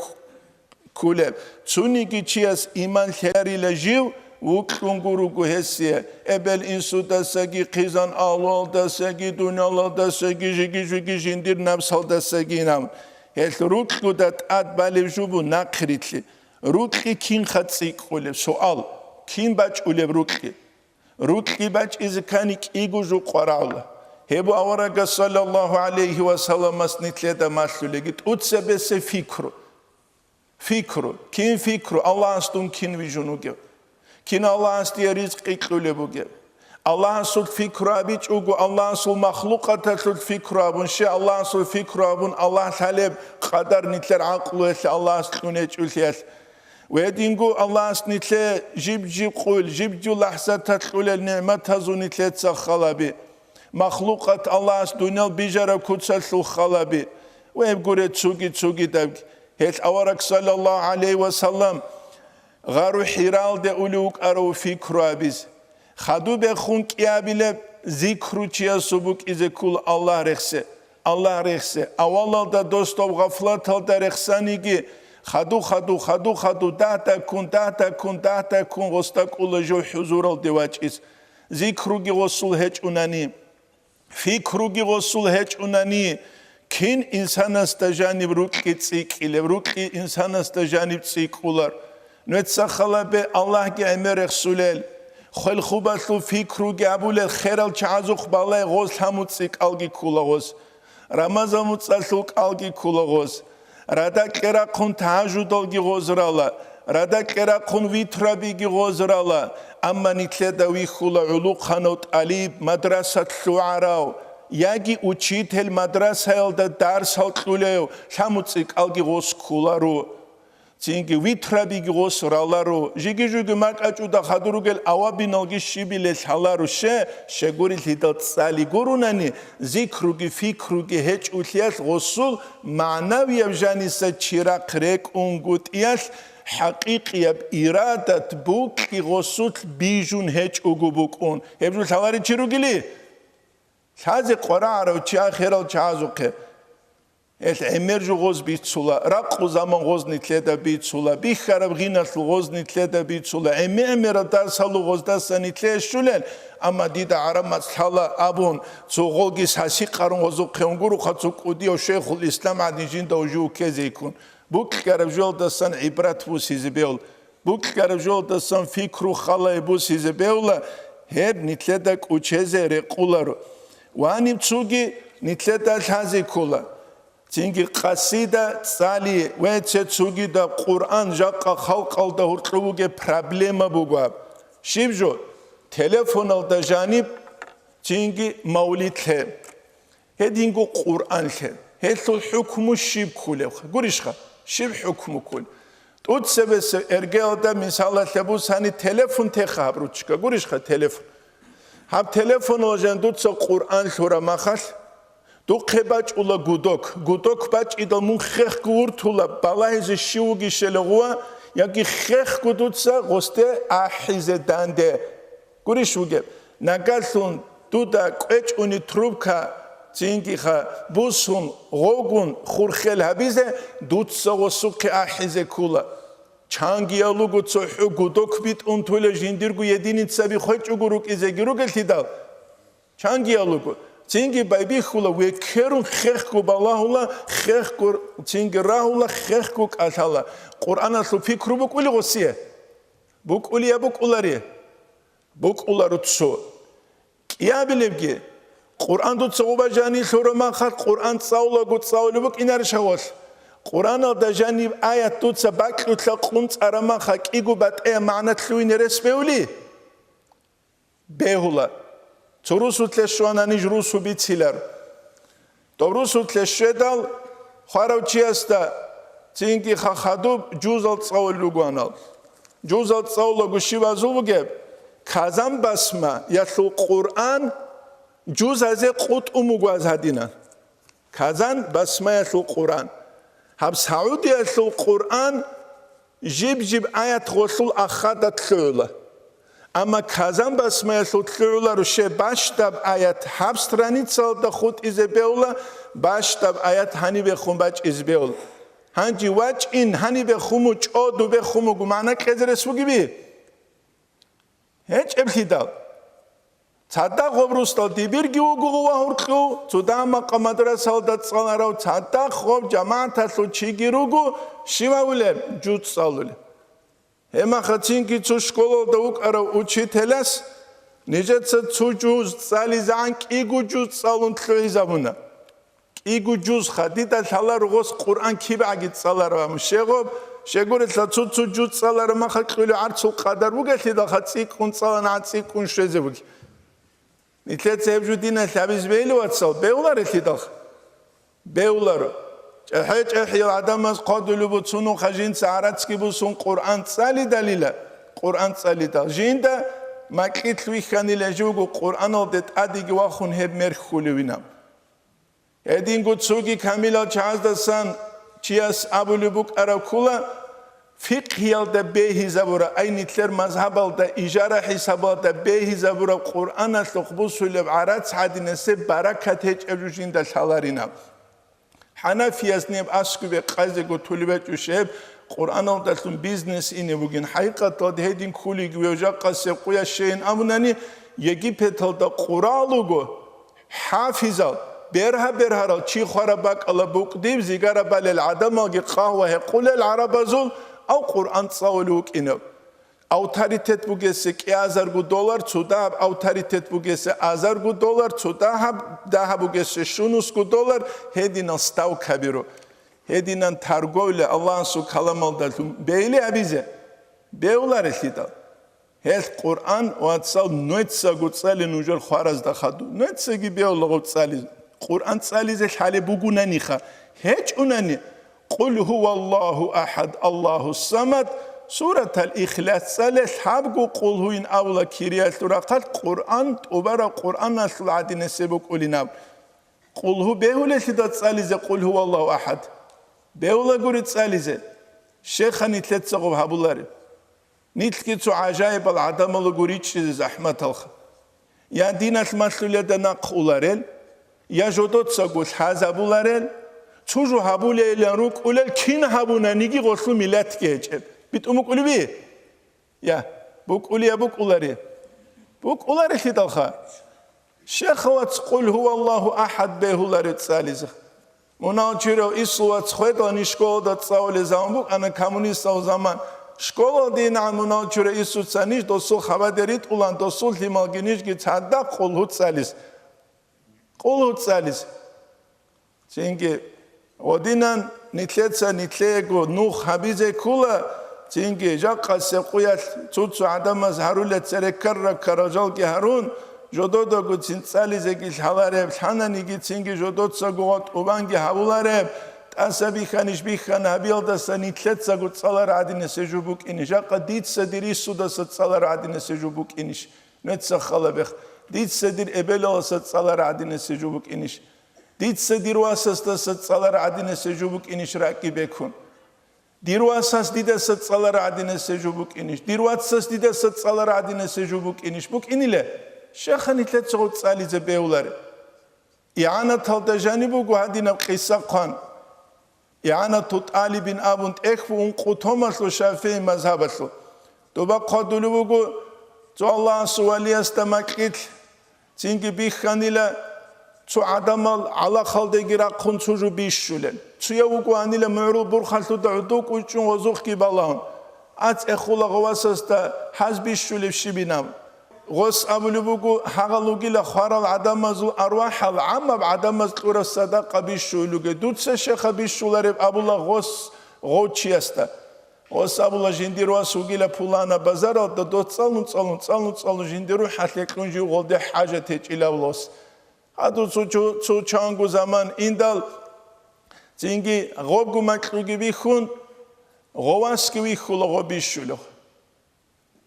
кколеб: цониги чияс иман лъеарила жив, вукьун гуруго гьесие, эбел-инсудасаги, хъизан-агьлуялдасаги, дуниялалдасаги, жиги-жиги жиндир напсалдасагинав. Гьелъ рукьгуда тӀад балеб жо бу нахърилълъи. Рукьи кинха цӀикӀкӀулеб? Суал: кин бачӀулеб рукьи? Рукьи бачӀизе ккани кӀиго жо къварагӀула. Гьеб аварагас, саллаллагьу гӀалайгьи ва салламас, нилъеда малъулеги тӀуца бесе фикру. Фикру. Кин фикру? Аллагьас дун кин вижун вугев? Кин Аллагьас дие ризкъи кьулеб бугеб? Аллагьасул фикру абичӀого, Аллагьасул махлукъаталъул фикру абун, ще Аллагьасул фикру абун, Аллагь лъалеб къадар нилъер гӀакълуялъе Аллагьас кьун гьечӀолъиялъ. Гьединго Аллагьас нилъе жиб-жиб къуйл, жиб-жиб лахӀзаталъ кьулел нигӀматазул нилъеца халаби. Махлукъат Аллагьас дуниял бижараб куцалъул халаби. Гьеб гуре цуги-цугидабги. Гьелъ авараг, саллаллагьу гӀалайгьи ва саллам, гъару ХӀиралде улев вукӀарав фикру абиз. Хадуб бехун кӀиабилеб зикру чиясул букӀизе ккула Аллагь рехсе, Аллагь рехсе. Авалалда дос дов гъафлаталда рехсаниги, Хаду-хаду, хаду-хаду, дагьдаккун, дагьдаккун, дагьдаккун гъосда кӀула жо хӀузуралде вачӀиз. Зикруги гъосул гьечӀунани, фикруги гъосул гьечӀунани, кин инсанасда жаниб рукьи цӀикӀкӀилеб, рукьи инсанасда жаниб цӀикӀкӀулар. Нуеца халабе Аллагьги гӀемер рехсулел, хвел-хубалъул фикруги абулел херал чагӀазухъ балай гъоз лъаму цӀикӀкӀалги ккула гъоз. Рамазан муцӀалъул кӀалги ккула гъоз. Радакье рахъун тагьажудалги гъоз рала, радакье рахъун витрабиги гъоз рала, амма нилъеда вихьула гӀулухъанав тӀалиб, мадраса лъугӀарав, яги учитель мадрасаялда дарсал кьулев, лъаму цӀикӀкӀалги гъос кколаро. Цинги витрабиги гъос раларо, жиги-жуги макьачӀуда хадур ругел авабиналги щибиле лъаларо, ще, щегурилъидал цӀали гурунани, зикруги фикруги гьечӀулъиялъ гъосул магӀнавияб жаниса чирахъ рекӀунгутӀиялъ хӀакъикъияб ирадат букьи гъосулъ бижун гьечӀого букӀун. Гьеб жо лъаларичи ругили? Лъазе къварагӀарав чи ахирал чагӀазухъе. Гьелъ гӀемер жо гъоз бицула, ракъу заман гъоз нилъеда бицула, бихьараб гъиналъул гъоз нилъеда бицула, гӀемер-гӀемерал дарсалу гъоздаса нилъее щулел, амма дида гӀарамац лъала абун, цо гъолги саси къарун гъозухъе унгуруха цо кӀудияв шейхул ислам гӀадин жинда ужу уккезе йиккун. Букьараб жоялдасан гӀибрат бусизе бегьул. Букьараб жоялдасан пикру халай бусизе бегьула, гьеб нилъеда кӀучезе рекъуларо. Ваниб цуги нилъеда лъазе ккола. Цинги къасида цӀали ва цецугида Къуръан жакъа халкъалда гьоркьов бугеб проблема буго аб. Щиб жо? Телефоналда жаниб цинги мавлид лъе. Гьединго Къуръан лъе. Гьелъул хӀукму щиб ккулебха? Гурищха? Щиб хӀукму ккул? ТӀуцебесеб эргеялда мисалалъе бусани телефон теха гьаб ручка. Гурищха телефон? Гьаб телефонал жан дуца Къуръан лъура махалъ, духъе бачӀула гудок. Гудок бачӀидал мун хехго вуртула, балагьизе щив вугищали гъуа, яги хехго дуца гъосде ахӀизе данде. Гурищ вугеб, нагалъун дуда кӀвечӀуни трубка, цинги-ха бусун, гъогун хурхел гьабизе, дуца гъосухъе ахӀизе ккула. Чангиял руго цохӀо гудок битӀун тула жиндирго единицаби хвечӀого рукӀизеги ругелъидал. Чангиял руго. Цинги байбихьула, векерун хехго балагьула, хехго цинги рагьула, хехго кӀалъала. Къуръаналъул пикру букӀули гъосие? БукӀули я букӀулари? БукӀуларо цо. КӀиабилебги, Къуръан дуца гъуба жанилъура махалъ Къуръан цӀалулаго цӀалулеб букӀинарищ гьавалъ? Къуръаналда жаниб аят дуца бакьулъа къун цӀара маха кӀиго батӀея магӀна лъугьине рес бевли? Бегьула. Цо русулъе щвана ниж русу бицилар. Доб русулъе щведал, хварав чиясда цинги ха-, хадуб жузал цӀалул ругоанал. Жузал цӀалулаго щиб азул бугеб? Казан басма ялъул Къуръан жузазе къутӀун буго аз гьадинан. Казан басмаялъул Къуръан. Гьаб Саудиялъул Къуръан жиб-жиб аят гъолъул ахадат лъугӀула. Амма Казан басмаялъул лъугӀуларо ще бащдаб аят гьаб страницалда хутӀизе бевла, бащдаб аят гьанибехун бачӀизе бевла. Гьанже вачӀин гьанибехун мучӀо, дубехун мугу магӀна кьезе рес бугеби? ГьечӀеблъидал. Цадахъ гъоб русдал дибирги вуго гъува гьуркьув, цо дагьа-макъа мадрасалда цӀаларав, цадахъ гъоб жамагӀаталъул чиги руго, щивавулеб? Жуз цӀалулеб. Гьебмахацинги цо школалда вукӀарав учителас нижеца цо жуз цӀализегӀан кӀиго жуз цӀалун лъугьизабуна. КӀиго жузха, дида лъала ругъос Къуръан кибгӀаги цӀалараб, амма щегъоб, щегурелъа цо-цо жуз цӀалараб маха кьулев гӀарцул къадар бугелъидалха цӀикӀкӀун цӀалана, гӀан цӀикӀкӀун щвезе буги. Нилъеца гьеб жо диналъ гьабизе бегьилев, вацал, бегьуларелъидалха? Бегьуларо. ЧӀехӀе-чӀехӀиял гӀадамаз хъвадулеб буцунухъа жинца гӀарацги бусун Къуръан цӀалидалила, Къуръан цӀалидал. Жинда макьилъ вихьанила живго Къуръаналде тӀадеги вахун гьеб мерхьулевина. Гьединго цоги камилал чагӀаздасан чияс абулеб букӀараб ккула, фикъгьиялда бегьизабура, ай нилъер мазгьабалда ижара хӀисабалда бегьизабураб Къуръаналъухъ бусулеб гӀарац гьадинасе баракат гьечӀеб жо жинда лъаларинаб. ХӀанафияс ниб аскӀубе къайзего тулеб гьечӀущеб Къуръаналдалъун бизнес ине бугин. ХӀакъикъаталда гьедин кколиги вев жакъасеб къуялъ щейин абунани, Египеталда къурал руго, хӀафизал, бергьа-бергьарал, чи хвараб бакӀалда букӀдиб, зигара балел гӀадамалги къагьва гьекъулел гӀарабазул, ав Къуръан цӀалулев вукӀинав. Авторитет бугесе кӀиазарго доллар, цо дагьаб авторитет бугесе азарго доллар, цо дагьаб, дагьаб бугесе щунусго доллар, гьединал ставкаби ру. Гьединан торговля Аллагьасул каламалдалъун бегьиле гьабизе бегьуларелъидал. Гьелъ Къуръан, вацал, нуецаго цӀале нужер хваразда хадув. Нуецаги бегьулаго цӀализе. Къуръан цӀализе лъалеб бугунаниха. ГьечӀунани, Къул гьуваллагьу ахӀад, Аллагьус самад, Суратал Ихлас цӀале, лъабго Къулгьуин авла кириялъул рахъалъ Къуръан, тӀубараб Къуръаналъул гӀадинасеб букӀулин аб. Къулгьу бегьулелъидал цӀализе Къул гьуваллагьу ахӀад? Бегьулагури цӀализе. Щеха нилъецагъуб гьабулареб. Нилъги цо гӀажаибал гӀадамалаго ричӀчӀизе захӀматалха. Я диналъ малъуледа нахъ уларел, я жодоцаго лъазабуларел, цо жо гьабулейилан рукӀулел, кин гьабунаниги гъолъул миллатги гьечӀеб. БитӀун букӀулеби? Я, букӀулей, я букӀуларей? БукӀуларелъидалха. Щеха вац Къул гьуваллагьу ахӀад бегьулареб цӀализе. Мунагьал чурав Ису вац хведал ниж школалда цӀалулел заман букӀана, коммунистал заман. Школалдейин мунагьал чурав Исуца ниж досул хабаде ритӀулан, досул лъималги нижги цадахъ Къулгьу цӀализ. Къулгьу цӀализ. Цинги гъодинан нилъеца нилъеего нух гьабизе ккола, цинги жакъасеб къуялъ цо-цо гӀадамаз гьарулел цере ккара-ккара жалги гьарун, жододагоцин цӀализеги лъалареб, лъананиги цинги жодоцаго тӀубанги гьабулареб, тӀаса бихьанищ бихьана гьабиялдаса нилъецаго цӀалар гӀадинасе жо букӀинищ, жакъа дица дир Исудаса цӀалар гӀадинасе жо букӀинищ, нуеца халабех, дица дир эбелаласа цӀалар гӀадинасе жо букӀинищ, дица дир васасдаса цӀалар гӀадинасе жо букӀинищ ракӀги бекун. Дир васас дидаса цӀалар гӀадинасе жо букӀинищ? Дир вацас дидаса цӀалар гӀадинасе жо букӀинищ? БукӀинила, щеха нилъецаго цӀализе бегьуларе. ИгӀанаталда жаниб буго гьадинаб къиса хъван. ИгӀанату тӀалибин абун тӀехь бугун къутомалъул шафигӀи мазгьабалъул. Доба хъвадулев вуго цо Аллагьасул валиясда макьилъ. Цинги бихьанила цо гӀадамал гӀалахалдеги рахъун цо жо бищулел. Цояв вугоанила мугӀрул бурхалъуда гӀодов кӀучӀчӀун гъозухъги балагьун. АцӀехула гъовасасда гьаз бищулеб щибинаб. Гъос абулеб буго, гьагъал вугила хварал гӀадамазул арвахӀал гӀаммаб гӀадамаз кьураб садакъа бищулуге, дуца щеха бищулареб абула гъос гъов чиясда. Гъос абула, жиндир вас вугила пулана базаралда дос цӀалун, цӀалун, цӀалун, цӀалун, жиндир рухӀалъе кьун жив гъолде хӀажат гьечӀилав лос. Гьадуцу цо чанго заман индал, цинги гъобгу макьуги бихьун, гъовасги вихьула гъо бищулев.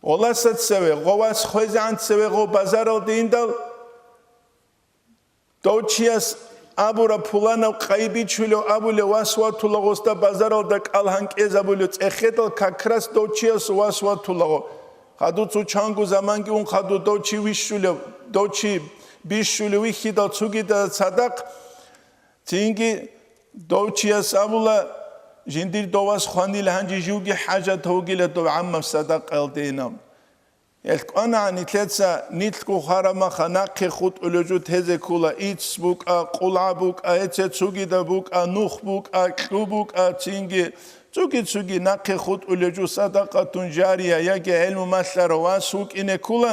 Гъоласа цеве, гъовас хвезегӀан цеве гъо базаралде индал, дов чияс абура пуланав къайи бичулев абулев вас ватула гъосда базаралда кӀал гьанкӀезабулев цӀехедал, как раз дов чиясул вас ватула гъо. Хадуцу чанго заманги ун хаду дов чи вищулев, дов чи бищулев вихьидал цугида цадахъ, цинги дов чияс абула, жиндир довас хванил гьанже живги хӀажат вугила дов гӀаммаб садакъаялдейинав. Гьелъ кӀванагӀан нилъеца, нилъго хварамаха нахъе хутӀулев жо тезе ккола, ицц букӀа, къулгӀа букӀа, гьеце цугида букӀа, нух букӀа, кьу букӀа, цинги цуги-цуги нахъе хутӀулев жо садакъатун жария яги гӀелму малъарав вас вукӀине ккола,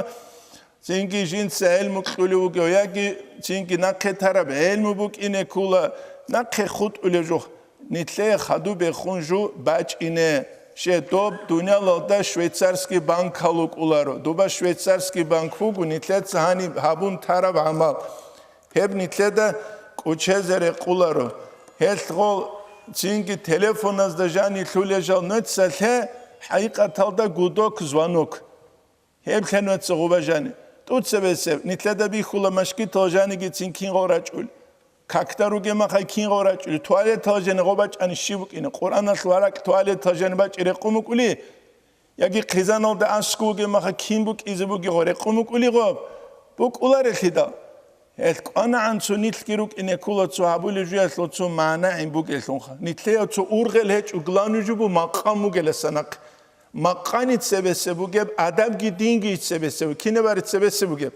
цинги жинца гӀелму кьулев вугев яги цинги нахъе тараб гӀелму букӀине ккола, нахъе хутӀулев жо. Нилъее хадуб бехун жо бачӀине. Ще доб дуниялалда швейцарский банк гьалукӀуларо. Дуба швейцарский банк буго, нилъеца гьаниб гьабун тараб гӀамал. Гьеб нилъеда кӀучезе рекъуларо. Гьелъ гъол цинги телефоназда жанилъулел жал нуца лъе, хӀакъикъаталда гудок, звонок. Гьеб лъенвеца гъуба жани. ТӀуцебесеб, нилъеда бихьула машгитал жанигицин кингъал рачӀул. Какда ругемахай кингъал рачӀул. Туалетал жани гъо бачӀани щиб букӀина? Къуръаналъул гьаракь туалетал жани бачӀи рекъун букӀули? Яги хъизаналда аскӀу вугемаха кин букӀизе бугего рекъун букӀули гъоб? БукӀуларелъидал. Гьел кӀванагӀан цо нилъги рукӀине ккола цо гьабулеб жуялъул цо магӀна гӀин бугелъунха. Нилъеяв цо ургъел гьечӀо, главный жо бу макъам бугеласан нахъе. Макъани цебесеб бугеб, адабги динги цебесеб, кинабари цебесеб бугеб?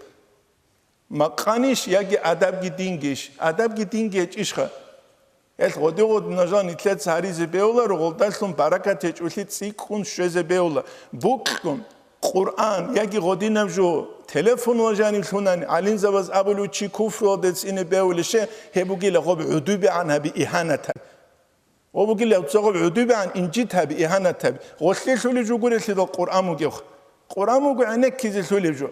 Макъанищ яги адабги дингищ? Адабги динги гьечӀищха? Гьел гъоди-гъоди нажал нилъеца гьаризе беуларо, гъолдалъун баракат гьечӀолъи цӀикӀкӀун щвезе беула. Букьун, Къуръан яги гъодинаб жо, телефонла жанив лъунани, гӀалимзабаз абулев чи куфруялде цӀине бевулеше, гьеб бугила гъоб гӀудубегӀан гьаби игьанатаби. Гъоб бугила цо гъоб гӀудубегӀан инжит гьаби, игьанат гьаби. Гъолъе лъулеб жо гурелъидал Къуръан бугевха. Къуръан буго гӀенеккизе лъулеб жо.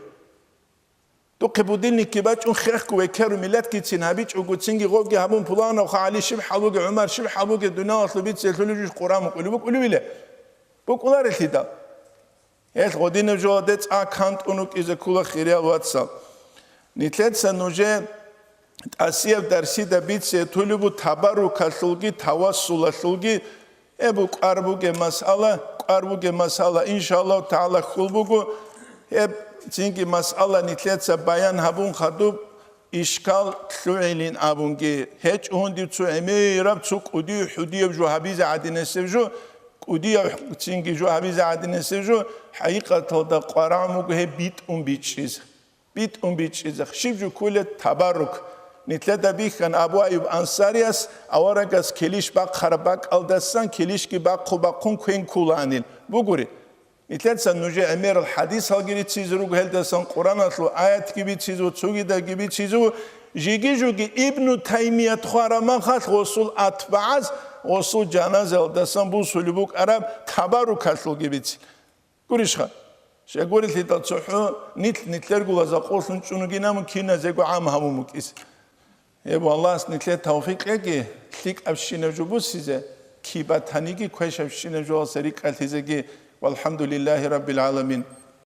Духъе будильникги бачӀун хехго векеру миллатгицин гьабичӀого, цинги гъобги гьабун, пуланавха ГӀали щиб хӀал бугеб, ГӀумар щиб хӀал бугеб, дуниялалъул бициялъулеб жуж Къуран букӀулеб букӀулевила? БукӀуларелъидал. Гьелъ гъодинаб жоялде цӀа кантӀун рукӀизе ккола, хириял вацал. Нилъеца нужее тӀасияб дарсида бице тулеб бу табаррукалъулги тавассулалъулги, Эбу кӀвар бугеб масъала, кӀвар бугеб масъала, иншаллагьу тагӀала, хьул буго, гьеб цинги масъала нилъеца баян гьабун хадуб, ишкал лъугӀилин абунги, гьечӀо гьундив цо гӀемераб, цо кӀудияв-хӀудияв жо гьабизе гӀадинасев жо, кӀудияв цинги жо гьабизе гӀадинасев жо, хӀакъикъаталда къварагӀун буго гьеб битӀун бичӀчӀизе. БитӀун бичӀчӀизехъ, щиб жо кколеб табаррук. Нилъеда бихьана Абу Айюб Ансарияс аварагас килищ бахъараб бакӀалдасан килищги бахъу-бахъун квен кколаанил. Бугури, нилъеца нужее гӀемерал хӀадисалги риццизе руго, гьелдасан Къураналъул аятги бицизе, цогидабги бицизе, жиги-жуги Ибну Таймият хвараб махалъ гъосул атбагӀаз, гъосул жаназаялдасан бусулеб букӀараб табаррукалъулги бицин. Гурищха? Щай гурелъидал цохӀо нилъ-нилъергула закъолъун чӀун вугин абун киназего гӀам гьабун букӀизе. Гьеб Аллагьас нилъее тавфикъ кьеги, лъикӀабщинаб жо буссизе, киб батаниги квешабщинаб жоялдаса рикӀкӀалъизеги. ВалхӀамдулиллагьи раббил гӀаламин.